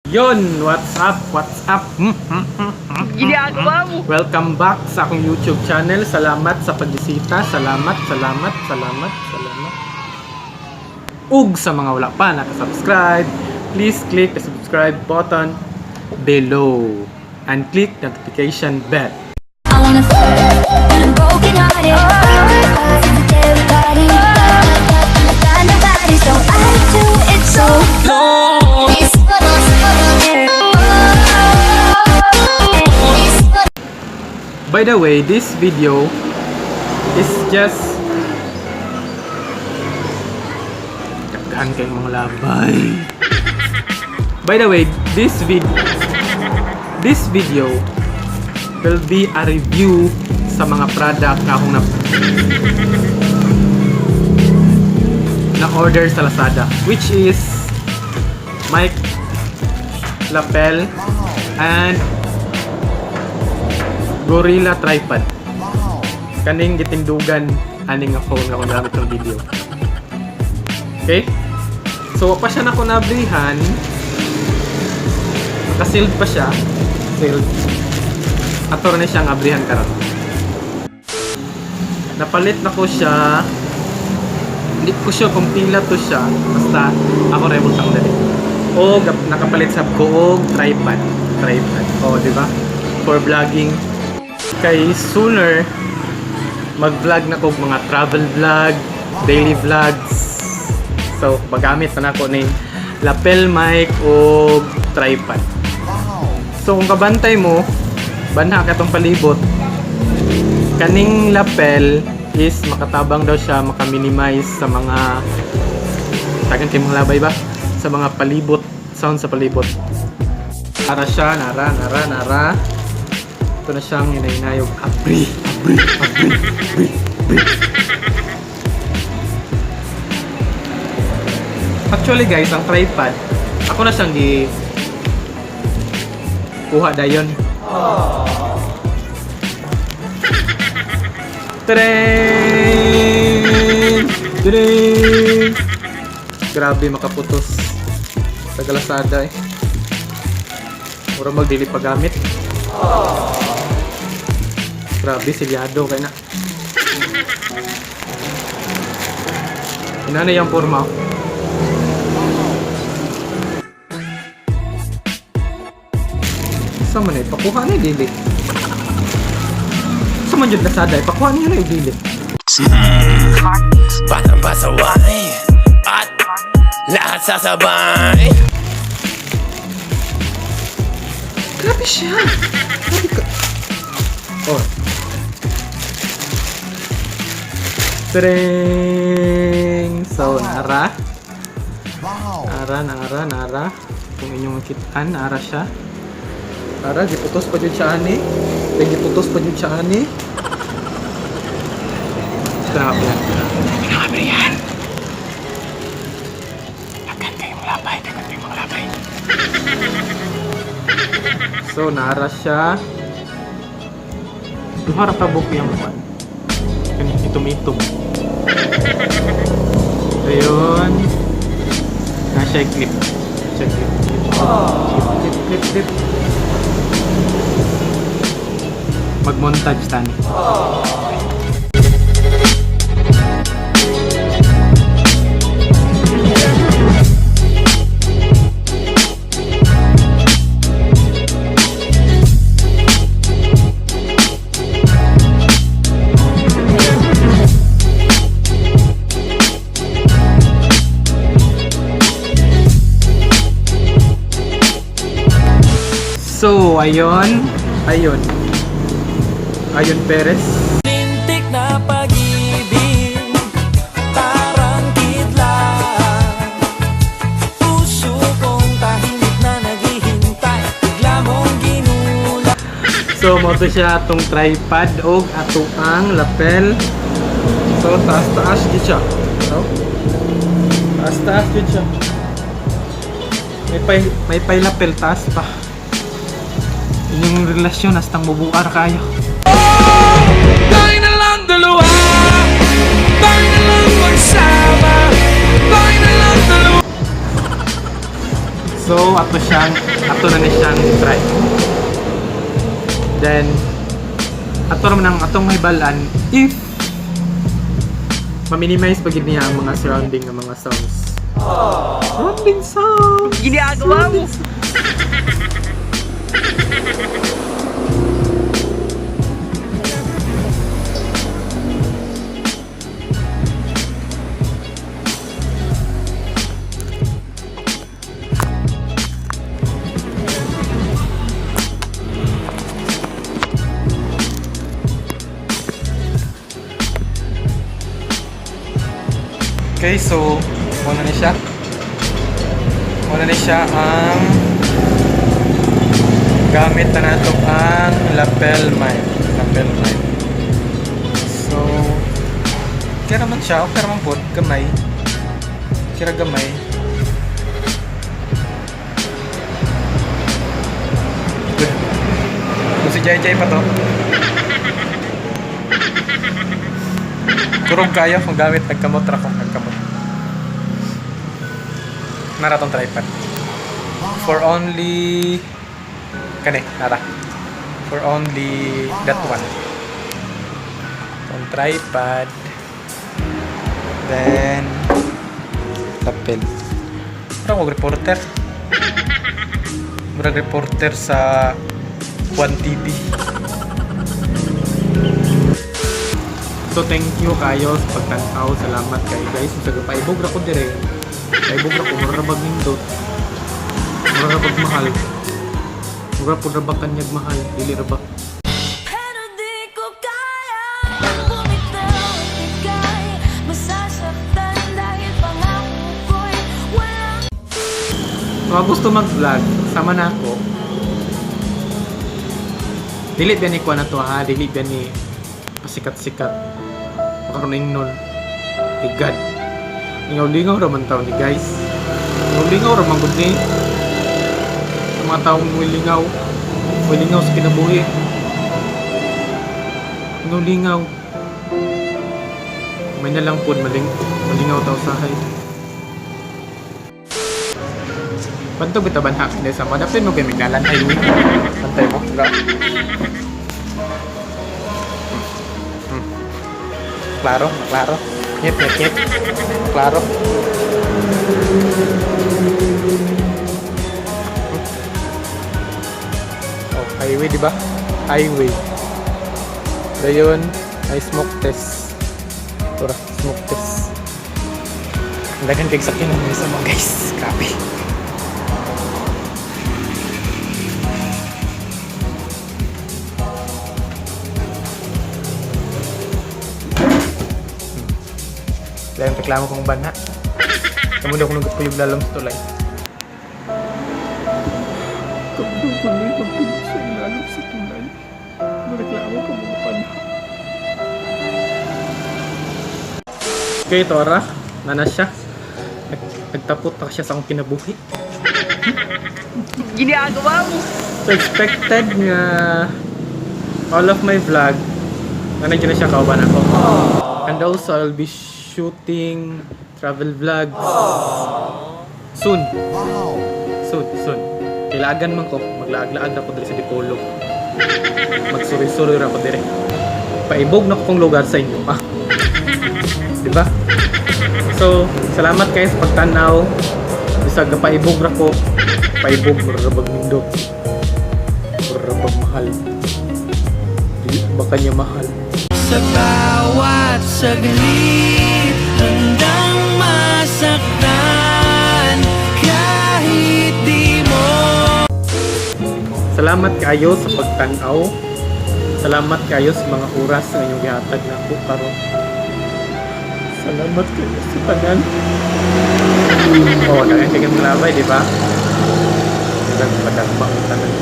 Yon, what's up? What's up? Ginagawa mo. Welcome back sa akong YouTube channel. Salamat sa pagbisita. Salamat, salamat, salamat, salamat. Ug sa mga wala pa nakasubscribe, please click the subscribe button below and click the notification bell. I wanna and I'm broken hearted. Since the day we parted, got nobody, so I do it so. By the way, this video is just daghan kayong mga labay. By the way, this video will be a review sa mga product na akong na order sa Lazada, which is mic lapel and Gorilla tripod. Kaning gitindugan aning nga phone nga akong gamit ng video. Okay? So, pa siya na ko nabrihan. Naka-sealed pa siya. Sealed. Ato na siyang abrihan karon. Napalit na ko siya. Hindi ko siya kung pila to siya. Basta ako rin butang dali. O nakapalit sab ko og tripod. Tripod. O, di ba? For vlogging. Kay sooner mag-vlog na ko og mga travel vlog, daily vlogs. So, magamit na nako ning lapel mic o tripod. So, kung kabantay mo, banha ka tong palibot. Kaning lapel is makatabang daw siya, maka-minimize sa mga tagan kay mga labay ba? Sa mga palibot, sound sa palibot. Nara siya, nara, nara, nara. Ito na siyang hinay-hinayog. Abri, abri, abri, abri, abri. Actually guys, ang tripod, ako na siyang gi kuha dayon. Tadang! Tadang! Grabe makaputos sa Lazada eh. Mura magdili paggamit. Grabe, silyado kay na. Inana yung forma. Oh. Sa man eh, pakuha na yung dili. Sa man yun Lazada eh, pakuha niyo na yung dili. Batang pasaway at lahat sasabay. Grabe siya! Grabe ka. Oh. Tring! So, nara. Nara, nara, nara. Kung inyong makitaan, nara siya. Nara, giputos pa dyan siya ani. Then giputos pa dyan siya ani. Ito na nga yan. Ito na nga yan. Daghan kayong labay, daghan kayong mga labay. So, nara siya. Duha ra ka buok yung kwan. Kaning itom-itom. Ayun. Na siya clip. Siya clip. Clip, clip, clip, clip. Mag-montage tani. So, ayun. Ayun. Ayun Perez. Lintik na pag-ibig, parang kidlat. Puso kong tahimik na naghihintay, bigla mong ginulat. So, mo to siya atong tripod og ato ang lapel. So, taas-taas gid siya. So, taas-taas gid siya. May pay lapel taas pa. Inyong relasyon hastang mubuar kayo. Tayo na lang dalawa, tayo na lang magsama, tayo na lang dalawa. So, ato na ni siyang try. Then, ato naman ang atong mahibalan if ma-minimize pa gid niya ang mga surrounding nga mga sounds. Surrounding sounds! Ginagawa mo! Okay, so, muna ni siya. Muna ni siya ang gamit na nato ang lapel mic. Lapel mic. So, kaya naman siya, okay naman po, gamay. Kira gamay. Good. Kung si Jai Jai pa to. Kurog kayo kung gamit, nagkamot ra ko, nagkamot. Nara tong tripod. For only kani, nara. For only that one. Tong tripod. Then lapel. Murag og reporter. Murag reporter sa One TV. So thank you kayo sa pagtan-aw. Salamat kayo guys. Sa paibog ra ko dire. Paibog ra ko mura ra bag nindot. Mura ra bag mahal. Mura pud ra bag kanyag mahal. Dili ra ba? Pero di ko kaya bumitaw at ika'y masasaktan dahil pangako ko'y walang Kung ako gusto mag-vlog, sama na ako. Dili ba ni kuha na to ha? Dili ba ni pasikat-sikat. Makaroon nun. Hey God. Lingaw-lingaw raman tao ni guys. Lingaw-lingaw raman gud ni. Ang mga taong muy lingaw. Muy lingaw sa kinabuhi. Lingaw-lingaw. May na lang po, malingaw tao sa hay. Bantog bitaban ha, hindi sa mga dapin mo kayo mignalan ay uy. Pantay mo, bro. Klaro, klaro. Nyet, nyet, nyet. Klaro. Oh, highway, di ba? Highway. Dayon, ay smoke test. Tura, smoke test. Ang daghan kay sakyan ng isa mga guys. Grabe. Dahil reklamo kong banha. Kamu daw kung nagpuyog lalom sa tulay. Kamu daw kung nagpuyog sa ilalom sa tulay. Nareklamo ka mga banha. Okay, Tora. Nana siya. Nagtapot na siya sa akong kinabuhi. Ginagawa mo! So expected nga all of my vlog na nandiyan na siya kauban ako. And also I'll be shooting travel vlogs soon. Soon, soon. Kailagan man ko, maglaag-laag na ko diri sa Dipolog. Magsuri-suri ra ko diri. Paibog na ko kong lugar sa inyo. Ah. Diba? So, salamat kayo sa pagtanaw. Bisag paibog ra ko. Paibog mura bag nindot. Mura bag mahal. Di ba kanya mahal? Sa bawat saglit, handang masaktan kahit di mo Salamat kayo sa pagtanaw. Salamat kayo sa mga oras na inyong gihatag nako karon. Salamat kayo sa tanan. Oh, daghan kay malabay, di ba? Daghang padagba ang tanan.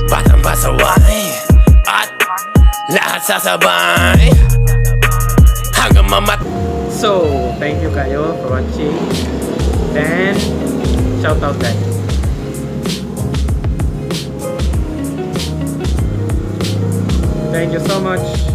Batang pasaway at lahat sasabay hanggang mamat So, thank you kayo for watching. Then, shout out guys. Thank you so much.